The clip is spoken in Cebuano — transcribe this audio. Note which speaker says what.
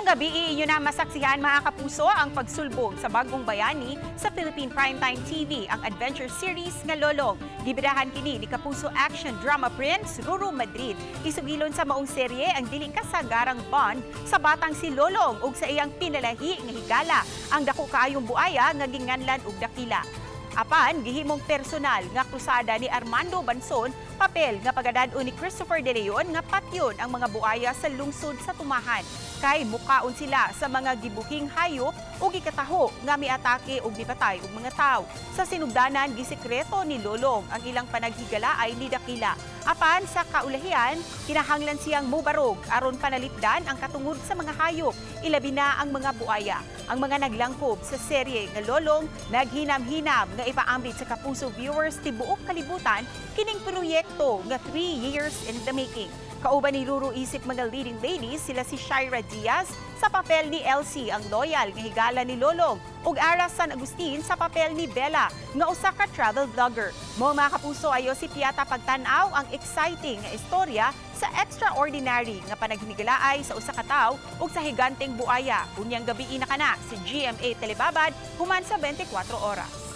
Speaker 1: Karong gabi, inyo na masaksihan, mga kapuso, ang pagsulbong sa bagong bayani sa Philippine Primetime TV, ang adventure series nga Lolong. Gibidahan kini ni Kapuso action drama prince Ruru Madrid. Isugilon sa maong serye ang dili kasagarang bond sa batang si Lolong ug sa iyang pinalahi nga higala, ang dako kaayong buaya nga ginganlan og Dakila. Apan gihimong personal nga krusada ni Armando Banson, papel nga pagadad-on ni Christopher De Leon, nga patyon ang mga buaya sa lungsod sa Tumahan. Kay mukaon sila sa mga gibuhing hayop ug gikataho nga miatake ug mipatay og mga tawo. Sa sinugdanan, gisekreto ni Lolong ang ilang panaghigalaay ni Dakila. Apan sa kaulahian, kinahanglan siyang mubarog aron panalipdan ang katungod sa mga hayop, ilabi na ang mga buaya. Ang mga naglangkob sa serye nga Lolong naghinam-hinam nga ipaambit sa Kapuso viewers tibuok kalibutan kining proyekto nga 3 years in the making. Kauban ni Ruru isip mga leading ladies, sila si Shaira Diaz sa papel ni Elsie, ang loyal nga higala ni Lolong, ug Ara San Agustin sa papel ni Bella nga usa ka travel vlogger. Mo, mga kapuso, ayo si Piata pagtan-aw ang exciting nga istorya sa extraordinary nga panaghinigalaay sa usa ka tawo ug sa higanteng buaya. Unyang gabi na kana sa GMA Telebabad human sa 24 oras.